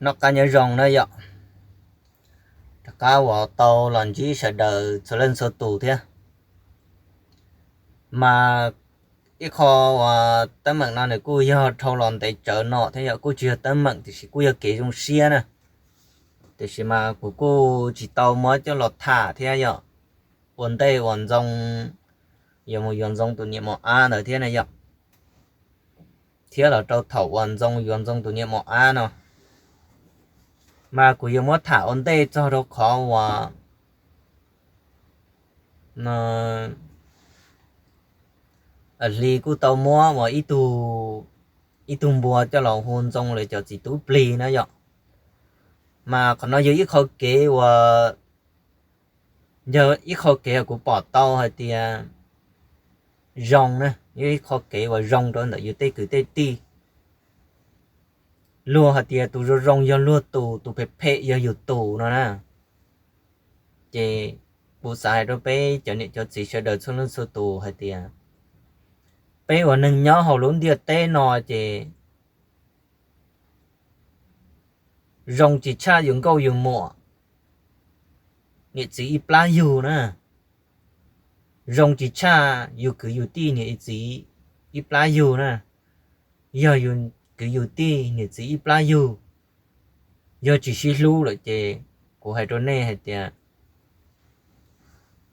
Noj qab nyob zoo na yom, rov qab uas tau los ntsib sawv daws txhua leej txhua tus thiab. Mas ib qho uas teeb meem no nws kuj yog dhau los ntev tsawv no thiab yom, kuj tsis yog teeb meem tiam sis kuj yog kev zoo siab na. Tiam sis mas kuv kuj tsis tau muab coj los tham thiab yom, ua ntej uas Ntxoo yuav mus yuav Ntxoo tus niam mos ab ntawd thiab na yom, thiab los rau thaum uas Ntxoo yuav Ntxoo tus niam mos ab no, mas kuv yuav muab tham ua ntej txog rau qhov uas Hli kuj tau muab uas ib tug npua coj los hu Ntxoo lawv cov txiv tub plig na yom. Mas qhov no yog ib qho kev uas, yog ib qho kev uas kuv pom tau hais tias zoo na, yog ib qho kev uas zoo rau ntawm yus tej kwv tej tij. Luag hais tias tus zoo zoo yog luag tus, tus phem phem yog yus tus no na. Ces kuv xav hais rau peb cov niam cov txiv sawv daws txhua leej txhua tus hais tias peb ua neeg nyob hauv lub ntiaj teb no ces zoo tsis tshaj yus nkauj yus muam, niam txiv ib plab yug na. Zoo tsis tshaj yus kwv yus tij niam txiv ib plab yug na. Yog yus kwv yus tij niam txiv ib plab yug, yog tsis sib hlub lawm ces kuv hais rau nej hais tias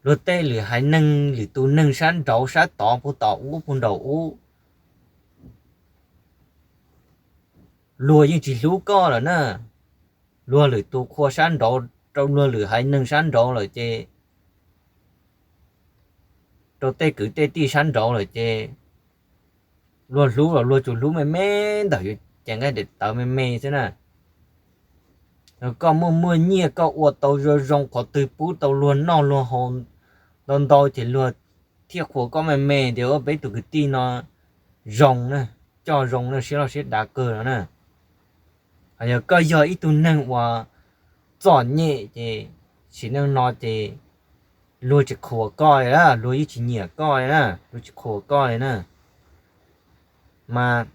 luag tej lwm haiv neeg lwm tus neeg sab nraud sab tod puag tom ub puag nraum ub, luag yeej tsis hlub koj lawm na. Luag lwm tus qhua sab nraud rau luag lwm haiv neeg sab nraud lawm ces, rau tej kwv tej tij sab nraud lawm ces luag hlub los luag tsuas hlub me me ntawm yus ces nqaij daim tawv me me xwb na. Yog koj muaj muaj nyiaj koj ua tau zoo zoo qhov twg pub tau luag noj luag haus ntau ntau ces luag thiaj qhuas koj me me tias ua peb tus kwv tij no zoo na, coj zoo na, siab loj siab dav kawg no na. Ho yog koj yog ib tug neeg uas txom nyem ces sim neej no ces luag tsis qhuas koj li na, luag yeej tsis nyiam koj li na, luag tsis qhuas koj li na. Mas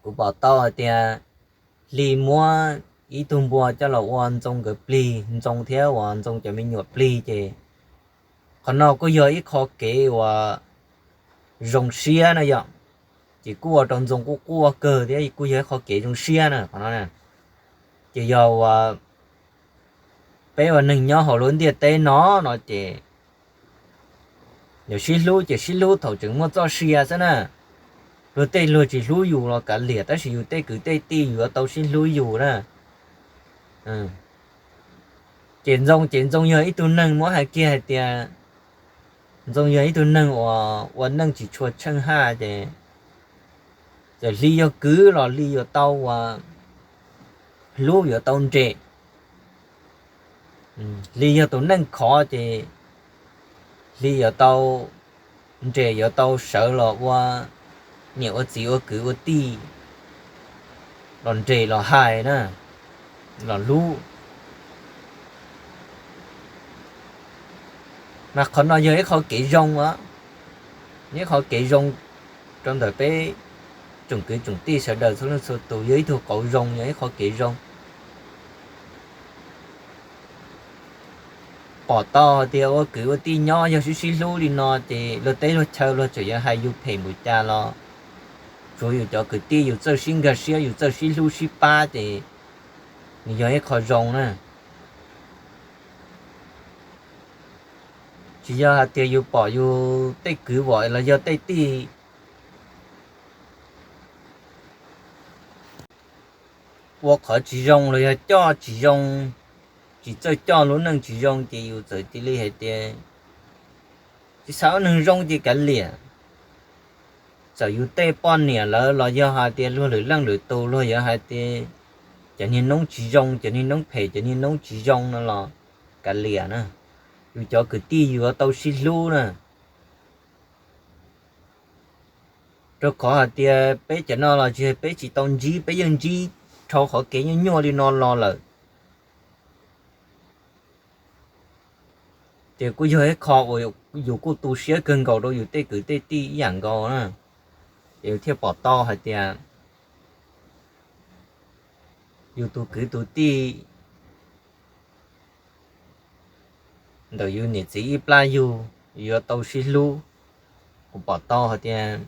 kuv pom tau hais tias Hli muab ib tug npua coj los ua Ntxoo nkawd plig, Ntxoo thiab uas Ntxoo cov me nyuam plig ces qhov no kuj yog ib qho kev uas zoo siab na yom. Ces kuj ua rau Ntxoo kuj quaj kawg thiab kuj yog ib qho kev zoo siab na qhov no. Ces yog uas peb ua neeg nyob hauv lub ntiaj teb no no ces yog sib hlub ces sib hlub thaum tseem muaj txoj sia xwb na. Luag tej luag tsis hlub yus los kav liam, tab sis yus tej kwv tej tij yuav tau sib hlub yus na. Ces Ntxoo ces Ntxoo yog ib tug neeg muab hais kiag hais tias Ntxoo yog ib tug neeg uas ua neej tsis tshua tsheej haj ces, ces Hli yog kwv los Hli yuav tau uas hlub yuav tau nres. Hli yog tus neej khov ces Hli yuav tau nres, yuav tau sawv los ua niam ua txiv ua kwv ua tij los nres los hais na, los hlub. Mas qhov no yog ib qho kev zoo os, ib qho kev zoo rau ntawm peb tsoom kwv tsoom tij sawv daws txhua leej txhua tus, yog ib tug qauv zoo, yog ib qho kev zoo. Pom tau hais tias ua kwv ua tij nyob yog sib sib hlub li no ces luag teb luag chaw luag tseem yuav hais yus phem npaum cas los tsuav yus cov kwv tij yus txawj sib nkag siab, yus txawj sib hlub sib pab ces nws yog ib qho zoo na. Tsis yog hais tias yus pom yus tej kwv vom los yog tej tij ua qhov tsis zoo los yog coj tsis zoo, tsis txawj coj lub neej tsis zoo ces yus txawm cia li hais tias tsis xav ua neeg zoo ces kav liam. Txawm yus tej poj niam lawv los yog hais tias luag lwm leej lwm tus, luag yuav hais tias cov niag noob tsis zoo, cov niag noob phem, cov niag noob tsis zoo no los kav liam na. Yus cov kwv tij yus yuav tau sib hlub na. Rau qhov hais tias peb cov no los tsis, peb tsis tau ntsib, peb yeej ntsib dhau qhov kev nyuaj nyuaj li no los lawm. Ces kuj yog ib qho uas yus kuj tu siab kawg nkaus rau yus tej kwv tej tij ib yam nkaus na. Ces yus thiaj pom tau hais tias yus tus kwv tus tij ntawm yus niam txiv ib plab yug, yus yuav tau sib hlub. Kuv pom tau hais tias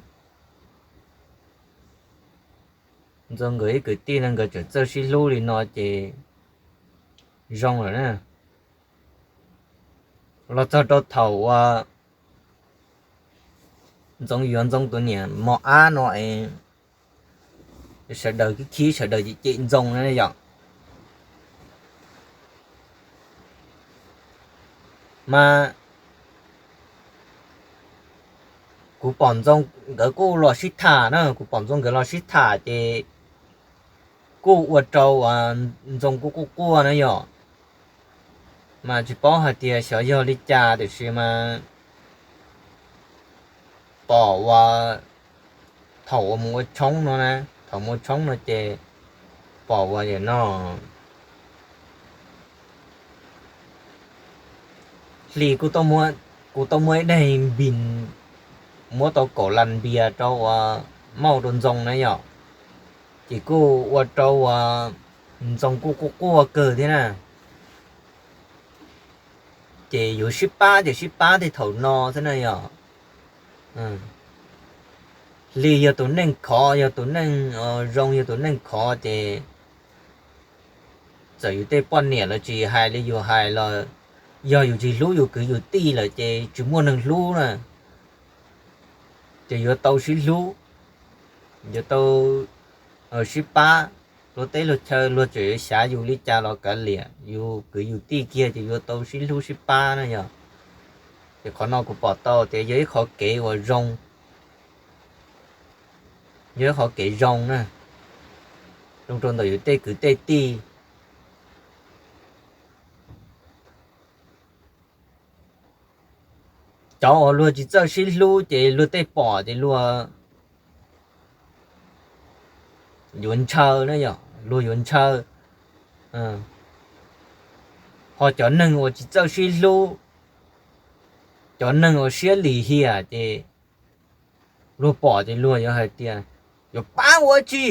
Ntxoov nkawd ib kwv tij no nkawd tseem txawj sib hlub li no ces zoo lawm na. Los txog rau thaum uas Ntxoov yuav Ntxoov tus niam mos ab no es sawv daws khib khib sawv daws cem cem Ntxoov na yom. Mas kuv pom Ntxoov nkawd kuj los sib tham na, kuv pom Ntxoov nkawd los sib tham ces kuj ua rau Ntxoov kuj quaj quaj na yom. Mas tsis paub hais tias xyov yog li cas tiam sis mas pom uas thaum uas mus ua tshoob no na, thaum mus ua tshoob no ces pom uas no Hli kuj tau muab ib daig npis, muab tau kaum las npias rau uas mauj rau Ntxoov na yom. Ces kuj ua rau uas Ntxoov kuj quaj quaj kawg thiab na. Ces yuav sib pab ces sib pab tej thaum no xwb na yom. Hli yog tus neeg khov, yog tus neeg zoo, yog tus neeg khov ces txawm yus tej poj niam los tsis hais li yus hais los, yog yus tsis hlub yus kwv yus tij lawm ces tsis muaj neeg hlub na. Ces yuav tau sib hlub, yuav tau sib pab. Luag teb luag chaw luag tseem yuav xyav yus li cas los kav liam, yus kwv yus tij kiag ces yuav tau sib hlub sib pab na yom. Ces qhov no kuv pom tau tias yog ib qhov kev uas zoo, yog ib qhov kev zoo na, zoo rau ntawm yus tej kwv tej tij. Cov uas luag tsis txawj sib hlub ces luag tej pom ces luag yuav ntshaw na yom, luag yuav ntshaw. Ho cov neeg uas tsis txawj sib hlub, cov neeg uas siab lim hiam ces luag pom ces luag yuav hais tias, yuav pab ua tsi?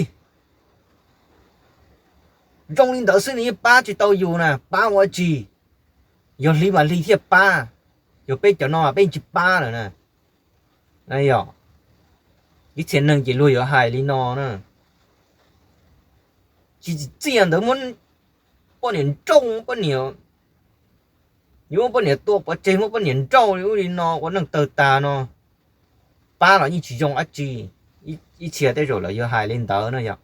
Zoo li ntawd xwb nws yeej pab tsis tau yus na, pab ua tsi? Yog hli mas hli thiaj pab, yog peb cov no mas peb tsis pab lawm na. Yog ib txhia neeg ces luag yuav hais li no na. Tsis tsim txiaj ntawd muab poj niam nrauj, poj niam, yuav muab poj niam tua pov tseg, muab poj niam nrauj li ub li no ua neej tawg tag no, pab los yeej tsis zoo dab tsi. Ib txhia tej zaum lawv yuav hais li ntawd na yom.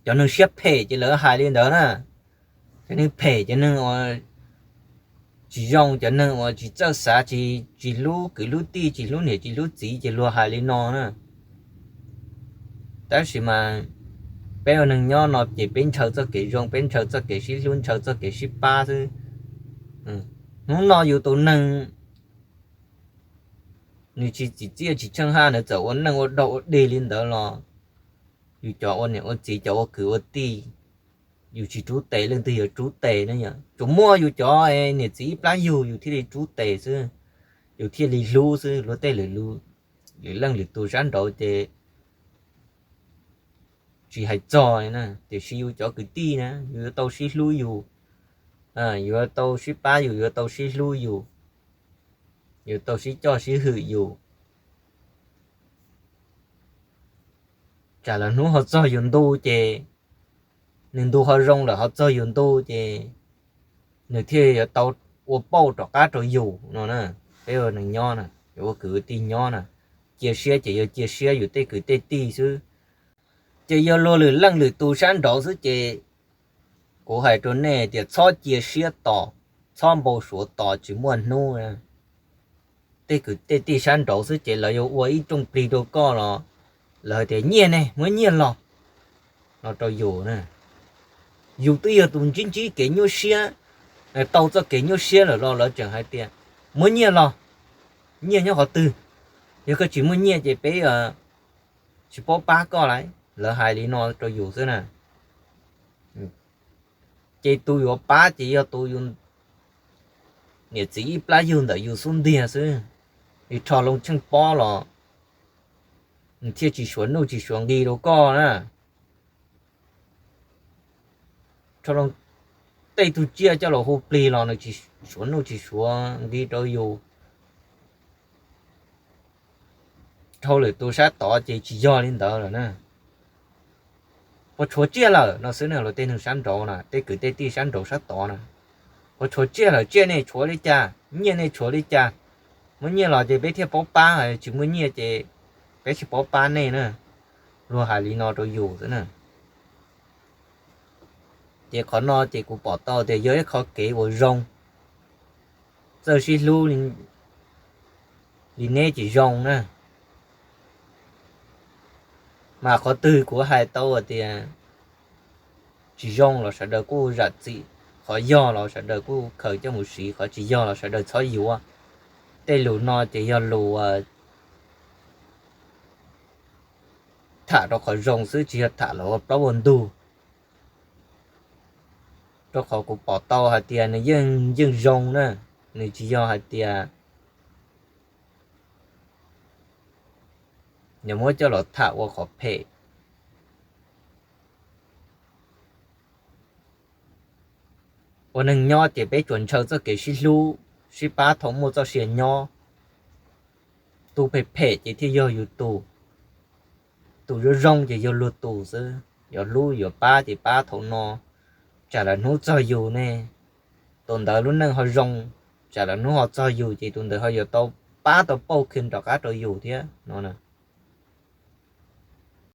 Cov neeg siab phem ces lawv hais li ntawd na. Cov neeg phem, cov neeg uas tsis zoo, cov neeg uas tsis txawj xav, tsis, tsis hlub kwv hlub tij, tsis hlub niam tsis hlub txiv ces luag hais li no na. Tab sis mas peb ua neeg nyob no ces peb ntshaw txoj kev zoo, peb ntshaw txoj kev sib hlub, ntshaw txoj kev sib pab xwb. Hnub no yus tus neeg nws tsis tsim txiaj tsis tsheej haj, nws txawm ua neej ua dog ua dig li ntawd los yus cov ua niam ua txiv, cov ua kwv ua tij, yus tsis rub tes leej twg yuav rub tes ne yom. Tsuas muaj yus cov niam txiv ib plab yug yus thiaj li rub tes xwb, yus thiaj li hlub xwb. Luag tej lwm leej lwm tus sab nraud ces tsis hais txog li na, tiam sis yus cov kwv tij na yus yuav tau sib hlub yus, yuav tau sib pab yus, yuav tau sib hlub yus, yuav tau sib coj sib hwm yus. Tsam lawm hnub ho txog yus ntu ces, nws ntu ho zoo lawm ho txog yus ntu ces nws thiaj yuav tau ua pauj rov qab rau yus no na. Peb ua neeg nyob na, yuav ua kwv ua tij nyob na, cia siab ces yog cia siab yus tej kwv tej tij xwb. Ces yog luag lwm leej lwm tus sab nraud xwb ces kuv hais rau nej tias txhob cia siab tos, txhob npau suav tos tsis muaj hnub. Tej kwv tej tij sab nraud xwb ces lawv yuav ua ib rooj plig rau koj los lawv hais tias nyiaj ne, muab nyiaj los, no rau yus na. Yus twb yog tus ntsib ntsib kev nyuaj siab, tau txoj kev nyuaj siab lawm los lawv tseem hais tias muab nyiaj los, nyiaj nyob qhov twg? Yog koj tsis muaj nyiaj ces peb tsis paub pab koj lauj, lawv hais li no rau yus xwb na. Ces tus yuav pab ces yog tus yus niam txiv ib plab yug ntawm yus xub ntiag xwb. Nws rho loo tsheej pob los nws thiaj tsis suav nuj tsis suav nqi rau koj na. Dhau los tej tug tsiaj coj los hu plig los nws tsis suav nuj tsis suav nti rau yus. Dhau lwm tus sab tod ces tsis yog li ntawd lawm na. Puas tshuav tsiaj lawm no xwb na, luag tej neeg sab nraud na, tej kwv tej tij sab nraud sab tod na. Puas tshuav tsiaj lawm, tsiaj nej tshuav li cas, nyiaj nej tshuav li cas? Muaj nyiaj los ces peb thiaj paub pab, tsis muaj nyiaj ces peb tsis paub pab nej na. Luag hais li no rau yus xwb na. Ces qhov no ces kuv pom tau tias yog ib qho kev uas zoo, txawj sib hlub li neb ces zoo na. Mas qhov twg kuv hais tau tias tsis zoo los sawv daws kuj zam txim, qhov yog los sawv daws kuj khaws coj mus siv, qhov tsis yog los sawv daws txhob yuav. Tej lus no ces yog lus tham rau qhov zoo xwb, tsis yog tham los ua plaub ua ntug. Rau qhov kuv pom tau hais tias nws yeej yeej zoo na, nws tsis yog hais tias nws muab coj los tham ua qhov phem. Ua neeg nyob ces peb tsuas ntshaw txoj kev sib hlub sib pab thaum muaj txoj sia nyob. Tus phem phem ces thiaj yog yus tus, tus zoo zoo ces yog luag tus xwb. Yuav hlub yuav pab ces pab thaum no, tsam lwm hnub txog yus ne, tus ntawd lub neej ho zoo, tsam lwm hnub ho txog yus ces tus ntawd ho yuav tau pab tau pauj khi rov qab rau yus thiab no.